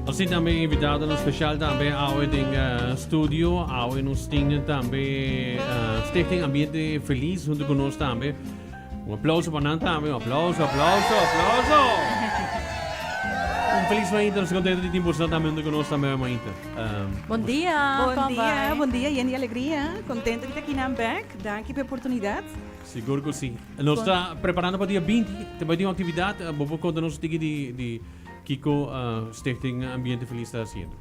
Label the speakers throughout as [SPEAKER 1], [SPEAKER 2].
[SPEAKER 1] Asina tambe invitadonan special tambe awe den studio. Awe nos tin tambe Stichting Ambiente Feliz hunto cu nos tambe. Un aplauso pa nan tambe. Un aplauso, aplauso, aplauso! Un feliz mainta. Nos ta contento di tin boso tambe hunto cu nos tambe mainta.
[SPEAKER 2] Bon dia,
[SPEAKER 3] Bon
[SPEAKER 2] con
[SPEAKER 3] dia,
[SPEAKER 2] bai?
[SPEAKER 3] bon dia, yen di alegria. Contento di ta akinan bek. Danki pa e oportunidad.
[SPEAKER 1] Sigur cu si. Nos ta preparando pa dia 20. Ta bai tin un actividad. Bo por conta nos un tiki di di kico Stichting Ambiente Feliz ta haciendo?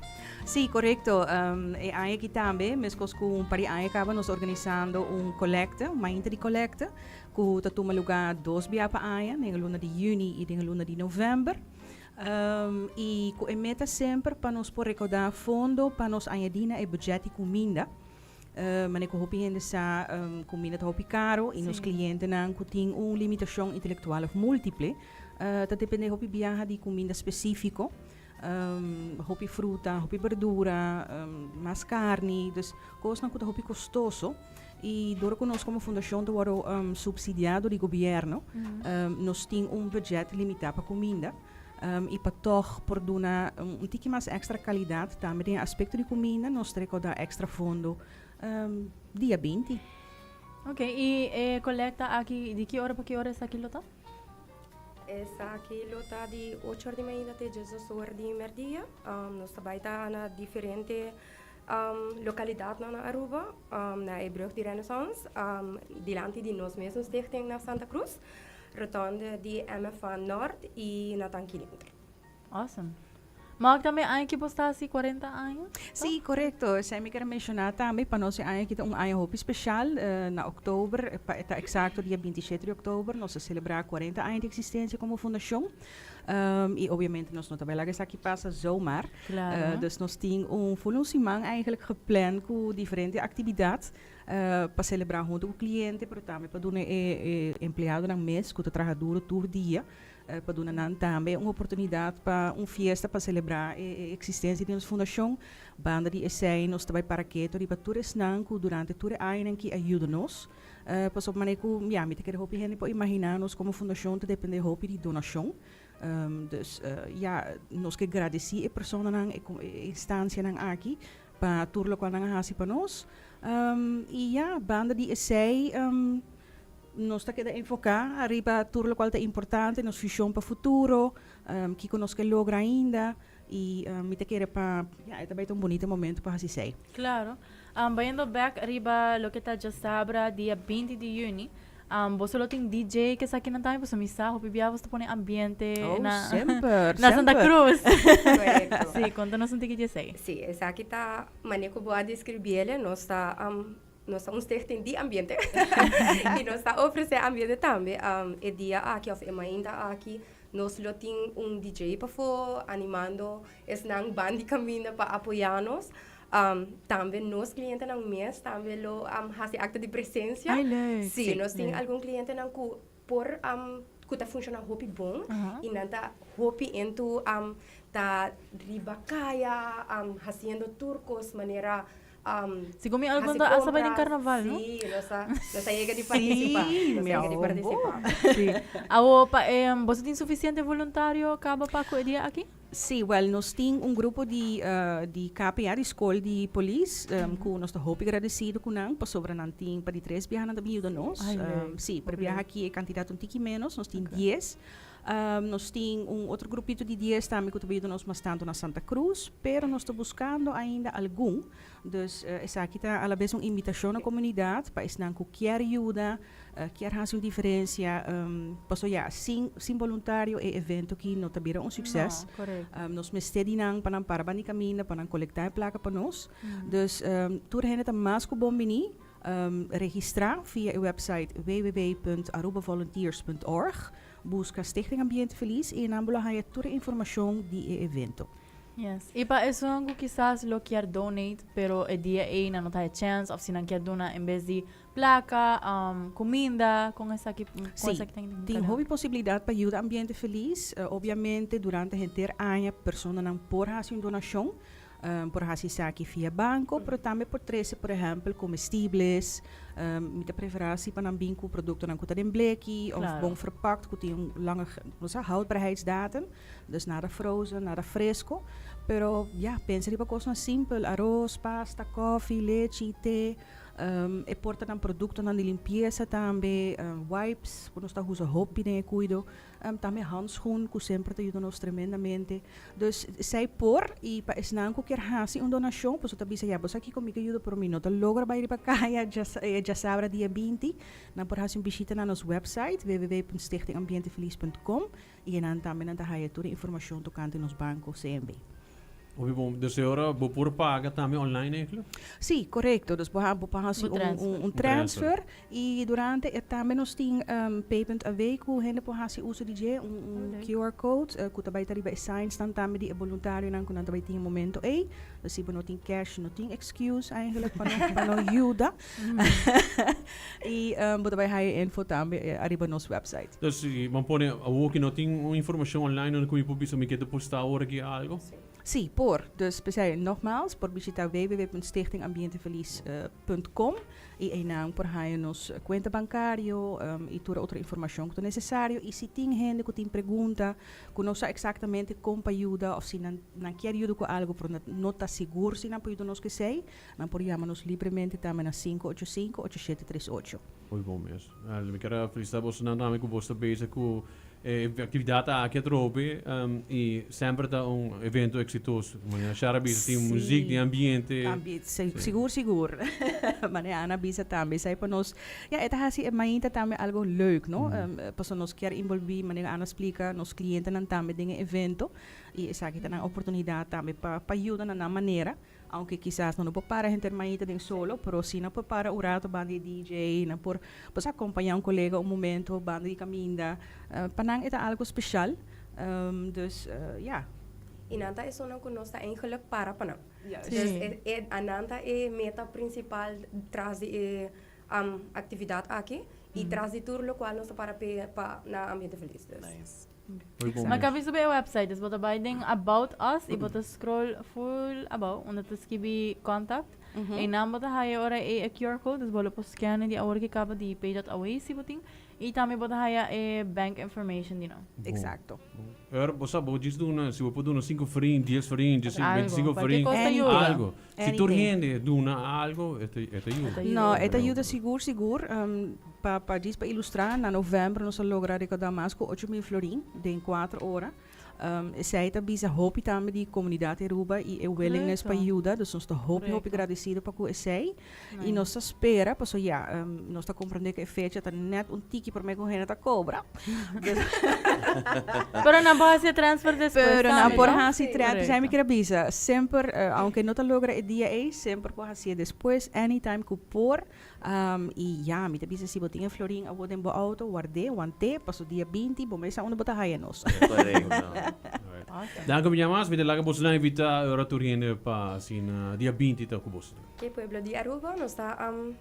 [SPEAKER 3] Si, corecto. E aña aki tambe, mescos cu un par di aña caba, nos ta organisando un colecte, un mainta di colecte, cu ta tuma lugar dos bia pa aña, den e luna di juni y den e luna di november. Y cu e meta semper pa nos por recauda fondo pa nos añadi na e budget di cuminda. Manera ku hopi hende sa, kuminda ta hopi karo i nos klientenan ku tin un limitashon intelektual òf múltiple ta dependé hopi biaha di kuminda spesífiko, hopi fruta, hopi berdura, mas karni, dus kosnan ku ta hopi kostoso. I dor ku nos komo fundashon ta wòrdu supsidiá dor di gobièrnu, nos tin un budget limitá pa kuminda. I pa tòg por duna un tiki mas èkstra kalidat tambe den e aspekto di kuminda, nos ta rekòrdá èkstra fondo dia 20.
[SPEAKER 2] Ok, i e kolekta aki di ki ora pa ki ora esaki lo ta?
[SPEAKER 4] Esaki lo ta di ocho or di mainta te diesdos or di merdia. Nos ta bai ta na diferente lokalidatnan na Aruba, na e brug di Renaissance, dilanti di nos mesun stichting na Santa Cruz. Rotonde di MFA Nort y na Tanki Denter.
[SPEAKER 2] Awesome. Mark tambe aña ki bo sta haci 40 aña?
[SPEAKER 3] Sí, corecto. Esei mi kier menciona tambe. Pa nos e aña aki ta un aña hopi special. Na october, pa ta exacto dia 27 di october, nos ta celebra 40 aña di existencia como fundacion. Y obviamente nos no ta bay laga esaki pasa zomaar. Dus nos tin un full un siman eigenlijk gepland cu diferente actividad. Pa selebrá huntu ku kliente, pero tambe pa duna e empleadonan mes ku ta traha duro tur dia, pa duna nan tambe un oportunidat pa un fiesta pa selebrá e eksistensia di nos fundashon. Banda di esei nos ta bai para ketu riba tur esnan ku durante tur e añanan ki a yuda nos. Pasobra manera ku ya mi ta kere hopi hende por imaginá nos komo fundashon ta dependé hopi di donashon. Dus ya nos ke gradesí e personanan, e instansianan aki Pa tur lokual nan a hasi pa nos. I ya, banda di esei nos ta keda enfoká ariba tur lokual ta importante, nos vishon pa futuro, kiko nos ke logra ainda. I mi ta kere pa, ya, e ta bai ta un bunita momento pa hasi esei.
[SPEAKER 2] Klaro. Bayendo bèk riba loke ta djasabra dia 20 di yüni, Boso lo tin DJ ke esaki nan tambe pasobra mi sa hopi bia boso ta pone ambiente
[SPEAKER 3] Oh,
[SPEAKER 2] na
[SPEAKER 3] semper,
[SPEAKER 2] na Santa
[SPEAKER 3] semper.
[SPEAKER 2] Cruz.
[SPEAKER 4] Correcto.
[SPEAKER 2] Sí, konta nos un tiki di esei.
[SPEAKER 4] Sí, esaki ta manera ku bo a describiele, nos ta nos ta un stichting di ambiente i nos ta ofresé ambiente tambe. E dia aki òf e mainta aki nos lo tin un DJ pafó animando esnan ban di kaminda pa apoyá nos. Tambe nos clientenan mes tambe lo haci acto di presencia.
[SPEAKER 2] Ay, leuk.
[SPEAKER 4] Sí, nos tin algun clientenan cu por cu ta funciona hopi bon y nan ta hopi into ta riba caya haciendo tur cos manera
[SPEAKER 2] Segun mi algun
[SPEAKER 4] haci
[SPEAKER 2] ta hasta bai den
[SPEAKER 4] compras.
[SPEAKER 2] carnaval, no?
[SPEAKER 4] Sí, nos a nos a yega di participa.
[SPEAKER 3] Sí,
[SPEAKER 4] Nos
[SPEAKER 3] mi
[SPEAKER 4] a yega di
[SPEAKER 3] a
[SPEAKER 4] participa.
[SPEAKER 2] Sí. Awo pa boso tin suficiente voluntario caba pa cu e dia aki?
[SPEAKER 3] Sí, wèl nos tin un grupo di di KPA, di skol di polis, ku nos ta hopi gradesido ku nan pasobra nan tin pa di tres biaha nan ta bin yuda nos.
[SPEAKER 2] Ay, leuk.
[SPEAKER 3] Sí, pero
[SPEAKER 2] Hopi
[SPEAKER 3] biaha
[SPEAKER 2] leuk.
[SPEAKER 3] aki e kantidat un tiki ménos, nos tin
[SPEAKER 2] Oké.
[SPEAKER 3] 10. Nos tin un otro grupito di 10 tambe ku ta bin yuda nos mas tantu na Santa Cruz, pero nos ta buskando ainda algun. Dus esaki ta alabes un invitashon na komunidat pa esnan ku kier yuda, Kier hasi un diferencia, paso ya, sin sin boluntario e evento aki no ta bira un succes.
[SPEAKER 2] No, correcto.
[SPEAKER 3] Nos mester di nan pa nan para banda di caminda, pa nan colecta e placa pa nos. Dus tur hende ta mas cu bon bini. Registra via e website www.arubavolunteers.org, busca Stichting Ambiente Feliz y nan bo lo haya tur e informacion di e evento.
[SPEAKER 2] Yes. Y pa esun cu kisas lo kier donate, pero e dia ey nan no ta haya chance of si nan kier duna en bes di Placa, cuminda, con esaki, con
[SPEAKER 3] Sí,
[SPEAKER 2] esaki tin
[SPEAKER 3] tin hopi posibilidad pa yuda Ambiente Feliz. Obviamente durante henter aña personanan por haci un donacion, por haci esaki via banco, pero tambe por trece por ehempel comestibles. Mi ta prefera si pa nan bin cu productonan cu ta den bleki of bon verpakt cu tin un lange, no sa, houdbaarheidsdatum. Dus nada frozen, nada fresco. Pero ya, pensa riba cosnan simpel, aros, pasta, koffie, lechi, te, e por ta nan productonan di limpieza tambe, wipes cu nos ta usa hopi den e cuido, tambe handschoen cu semper ta yuda nos tremendamente. Dus esey por, y pa esnan cu kier haci un donacion, boso ta bisa ya bo sa kico mi ke yuda pero mi no ta logra bay riba caya djasabra dia 20, nan por haci un bishita na nos website www.stichtingambientefeliz.com I enan tambe nan ta haya tur e informashon tokante nos banko CNB.
[SPEAKER 1] Hopi bon. Dus e ora bo por paga tambe online eigenlijk?
[SPEAKER 3] Sí, korekto. Dus bo ha bo por hasi
[SPEAKER 2] Un transfer.
[SPEAKER 3] un transfer. I durante e tambe nos tin pay.av ku hende por hasi uso di dje, un QR code ku ta bai ta riba e signsnan tambe di e boluntarionan ku nan ta bai tin e momento ei. Dus si bo no tin cash no tin excuse eigenlijk pa no pa no yuda. I bo ta bai haya e info tambe ariba nos website.
[SPEAKER 1] Dus si bo pone awor ki no tin un informacion online unda ku mi por bisa mi ke deposita awor aki algo?
[SPEAKER 3] Sí, por. Dus p'esei nogmaals por bishita www.stichtingambientefeliz punt com i einan por haña nos kuenta bankario i tur otro informacion ku ta nesesario. I si tin hende ku tin pregunta ku no sa eksaktamente kon pa yuda òf si nan nan kier yuda ku algo pero no ta sigur si nan por yuda nos ku esei, nan por yama nos libremente tambe na 585 8738.
[SPEAKER 1] Hopi bon mes. Mi kier a felicita bosonan tambe cu boso ta bezig cu e actividad aki atrobe y semper ta un evento exitoso. Manera Shara bisa tin muziek den ambiente.
[SPEAKER 3] Sigur sigur. Manera Ana bisa tambe esai pa nos ya e ta haci e mainta tambe algo leuk no. Pasobra nos kier involvi manera Ana splica nos clientenan tambe den e evento y esaki ta nan oportunidad tambe pa yuda na nan manera. Aunke kisas no no por para henter mainta den solo, pero si nan por para un rato banda di e DJ, nan por pues acompaña un colega un momento banda di caminda. Pa nan e ta algo special. Dus ya.
[SPEAKER 4] Y nan ta esunnan cu nos ta eigenlijk para pa nan. Dus e nan ta e meta principal tras di e actividad aki y tras di tur locual nos ta para p'e pa na Ambiente Feliz. Dus.
[SPEAKER 2] Ma ka bisto e website, dus bo ta bai den About Us y bo ta scroll full abou unda ta skibi Contact. Einan bo ta haya ora e QR code, dus bo lo por scanne di awor ki kaba di pay.away si bo tin. Y tambe bo ta haya e bank information di nan.
[SPEAKER 3] Exacto.
[SPEAKER 1] Ora bo sa bo djis duna, si bo por duna sinku florin, dies florin, djes
[SPEAKER 2] Algo,
[SPEAKER 1] veinticinco
[SPEAKER 2] cualkier
[SPEAKER 1] florin,
[SPEAKER 2] cos ta yuda.
[SPEAKER 1] algo. Si tur hende duna algo, e ta e ta yuda.
[SPEAKER 3] No, e ta yuda sigur sigur. Pa pa djis pa ilustrá, na novèmber nos a logra rekoudá mas ku 8000 florin den kuater ora. Esei ta bisa hopi tambe di komunidat di Aruba i e willingness pa yuda. Dus nos ta hopi hopi gradesido pa ku esei. I nos ta spera, pasobra ya, nos ta komprendé ku e fecha ta nèt un tiki promé ku hende ta kobra.
[SPEAKER 2] Pero nan por hasi e transfer despues
[SPEAKER 3] Pero nan
[SPEAKER 2] tambe,
[SPEAKER 3] por
[SPEAKER 2] no?
[SPEAKER 3] hasi transfer. P'esei mi kier a bisa, semper, aunke no ta logra e dia ei, semper por hasié despues, anytime ku por. I ya, mi ta bisa si bo tin e florin awor den bo auto, ward'é, want'é, paso dia 20 bo mes sa unda bo ta haya nos.
[SPEAKER 5] Korekto.
[SPEAKER 1] Danki un biaha mas. Mi ta laga bosonan invitá ora tur hende pa asina dia 20 ta ku bosonan.
[SPEAKER 4] Ke pueblo di Aruba, nos ta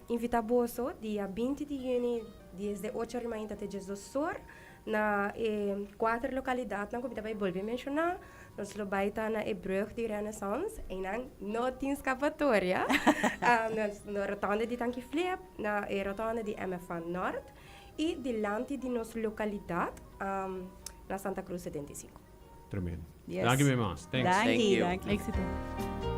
[SPEAKER 4] invitá boso dia 20 di yüni desde ocho or di mainta te diesdos or na e kuater lokalidatnan ku mi ta bai bolbe menshoná. Nos lo bai ta na e brug di Renaissance, einan no tin skapatoria. Nos na rotonde di Tanki Flip, na e rotonde di MFA Nort i dilanti di nos lokalidat na Santa Cruz 75.
[SPEAKER 1] Tremendo.
[SPEAKER 3] Yes.
[SPEAKER 1] Danki mi mas. Thanks.
[SPEAKER 3] Danki,
[SPEAKER 5] Thank you.
[SPEAKER 3] danki.
[SPEAKER 2] Éxito.